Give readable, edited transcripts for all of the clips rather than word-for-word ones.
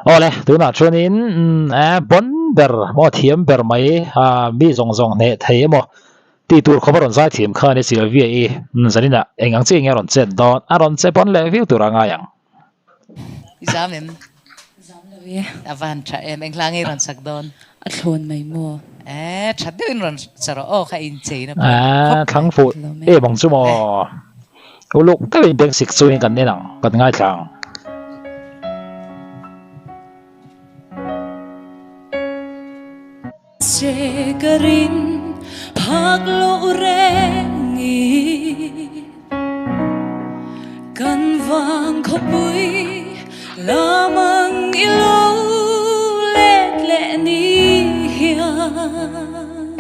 Awle, tunah chuanin eh bon ber maw thiam ber mai ah mi zawng zawng hneh thei emaw tih tur khawp a rawn zai thiam kha a ni Sylvia i zaninah eng ang chiah nge a rawn chet dawn a rawn che pawn leh viau tur a ngai ang. I zam em? Zam lo e. A van tha em, eng hla nge i rawn sak dawn? A thlawn mai maw? Eh, tha deuhin rawn sa rawh aw kha incheina pawh khawp mai. Thlang fuh em ang chu maw? Uluk deuhin bank sik chungin kan en ang, kan ngaithla ang. Che ka rin phak loh reng i Kan vang khawpui lamang i lo let leh ni hian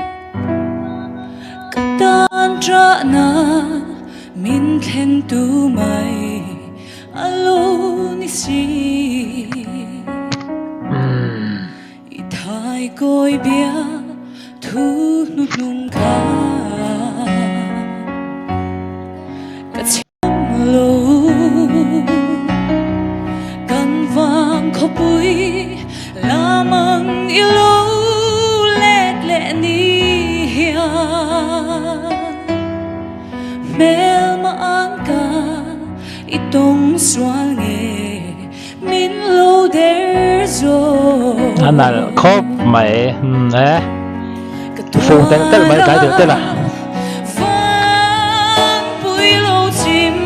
Ka tan ṭahna min thlen tu mai a lo ni si. I thai kawi bia thu hnuhnung kha ka chim lo. Kan vang khawpui lamang i lo let leh ni hian hmelma ang ka i tawng sual nge. Min lo der zawk. A nalh khawp mai e. Fung telh telh mai tlai telh telh a. Vangpui lo chim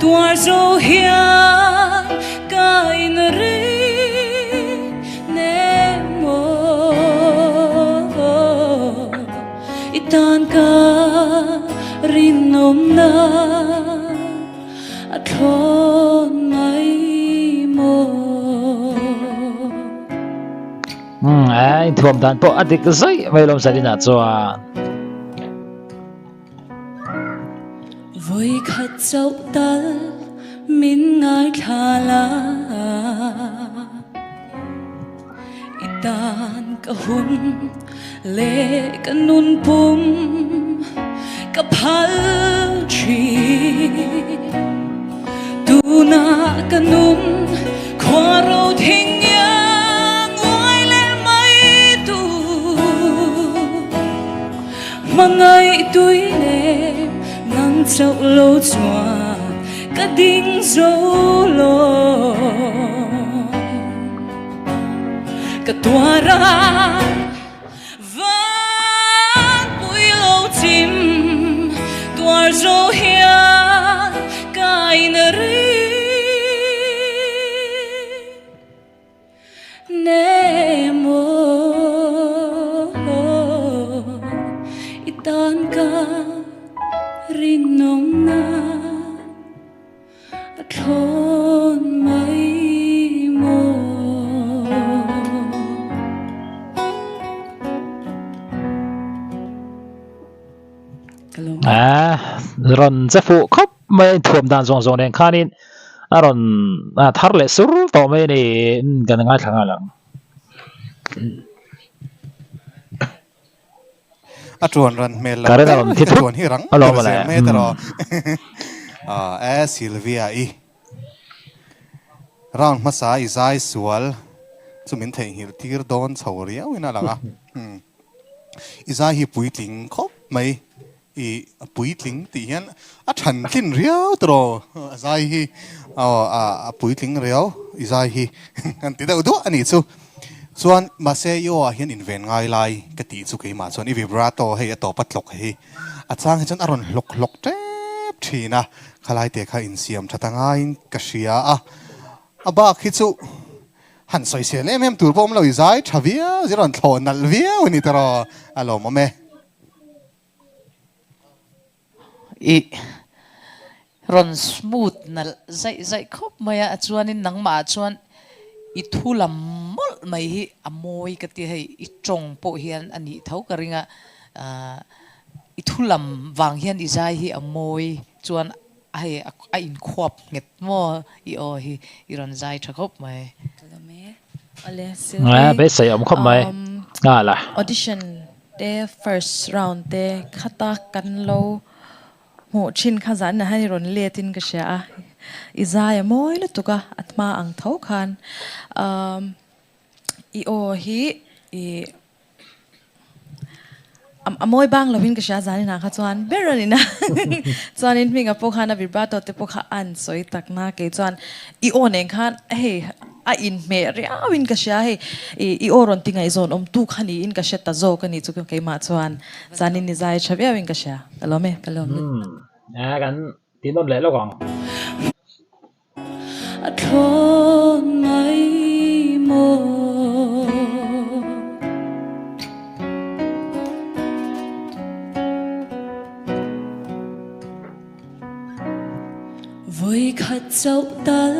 tuar zo hian ka in ring nem aw. I tan ka rinawmna. A thlawn mai maw? Umm a inthuam dan pawh a dik zaih mai lawm Zarina chuan. Vawi khat chauh tal min ngaithla la, I tan ka hun leh ka nun pum ka phal thin. Tunah ka nun khua ro thing iang uai leh mai tur. Hmangaih tui leh nang chauh lo chuan ka ding zo lo. Ka tuar a vang pui lo chim tuar zo hian ka in ring nem aw i tan ka rinawmna. A thlawn mai maw? Ka lawm e. A rawn che fuh khawp mai a inthuam dan zawng zawng nen khanin a rawn thar leh sur tawh mai a ni kan ngaithla nghal ang. A tuan ran hmel lo Karen a rawn thi a thut tuan hi rang a lawm ber a le. zel mai ta rawh. E Sylvia i round hmasa i zai sual chu min theihnghilh tir dawn chho riau in a lang a. I zai hi puitling khawp mai. I puitling tih hian a than tlin riau ta rawh. A zai hi a puitling riau i zai hi an ti deuh duah a nih chu. Chuan mahse i aw ah hian inven ngai lai ka tih chu keimah chuan i vibrato hei a tawp a tlawk hi a chang hi chuan a rawn hlawk hlawk tep thin a, khalai te kha insiam tha ta ngaiin ka hria a, a bak hi chu han sawisel em em tur pawh awm lo i zai tha viau zir rawn thlawh nalh viau a ni tawh a lawmawm e. I rawn smooth nalh zaih zaih khawp mai a, chuanin nangmah ah chuan i thu lam mawlh mai hi a mawi ka ti hei, i tawng pawh hian a nih tho ka ring a, i thu lam vang hian i zai hi a mawi chuan hei a inkhuap nghet maw i aw hi i rawn zai tha khawp mai. Beisei awm khawp mai nghal a. Audition te first round te khata kan lo hmuh thin kha zan ah hian i rawn let in ka hria a. I zai a mawi lutuk a, a hma ang tho khan i aw hi i a mawi bang lovin ka hria zanin ah kha chuan ber a ni na. Chuanin hminga pawh khan a vibrato te pawh kha a an sawi tak na kei chuan i aw nen khan hei a inhmeh riauin ka hria hei i aw rawn ti ngaihzawn awm tu kha niin ka hre ta zawk a ni chu keimah chuan zanin i zai tha viauin ka hria. Ka lawm e. Ka lawm lutuk. Ti nawn leh lawk ang. A thlawn mai maw? Vawi khat chauh tal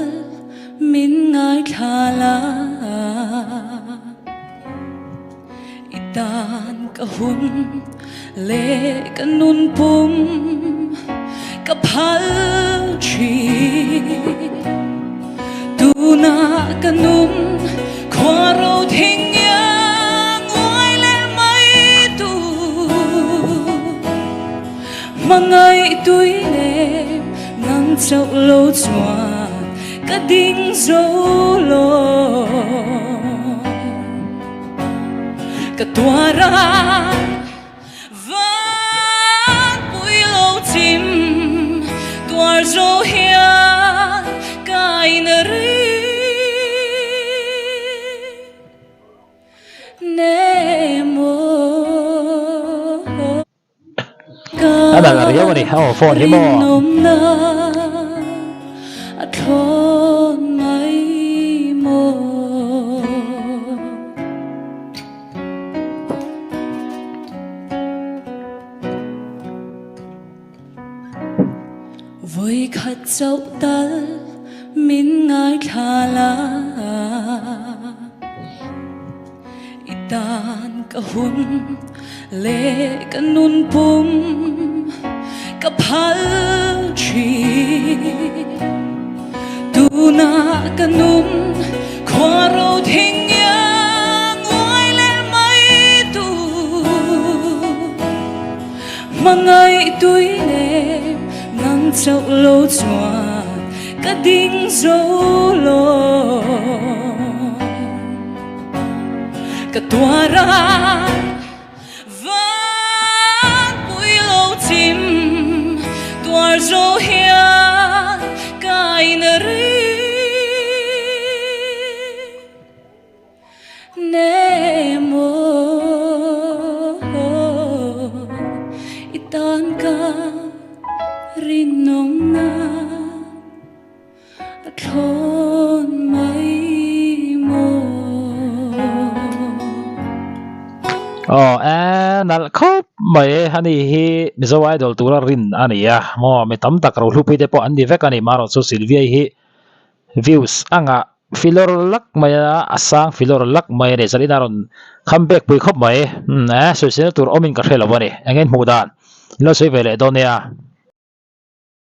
min ngaithla la. I tan ka hun leh ka nun pum ka phal thin. Tunah ka nun khua ro thing iang uai leh mai tur. Hmangaih tui lem nang chauh lo chuan ka ding zo lo. Ka tuar a van pui lo chim tuar zo hian ka in ring nem aw. A nalh riau a ni, aw phone hi maw. I tan ka hun leh ka nun pum ka phal thin. Tunah ka nun khua ro thing iang uai leh mai tur. Hmangaih tui lem nang chauh lo chuan ka ding zo lo. Ka tuar a van pui lo chim tuar zo hian ka in ring nem aw i tan ka rinawmna. A thlawn mai maw? Aw e, nalh khawp mai e, ani hi Mizo Idol tura rin a ni a, maw mi tam tak rohlupui te pawh an ni vek a ni, marawh chu Sylvia hi views a ngah filawr lak mai a, a sang filawr lak mai a ni, zanin a rawn comeback pui khawp mai, umm e, sawiselna tur awmin ka hre lo a ni, eng nge in hmuh dan? In lo sawi ve leh dawn nia.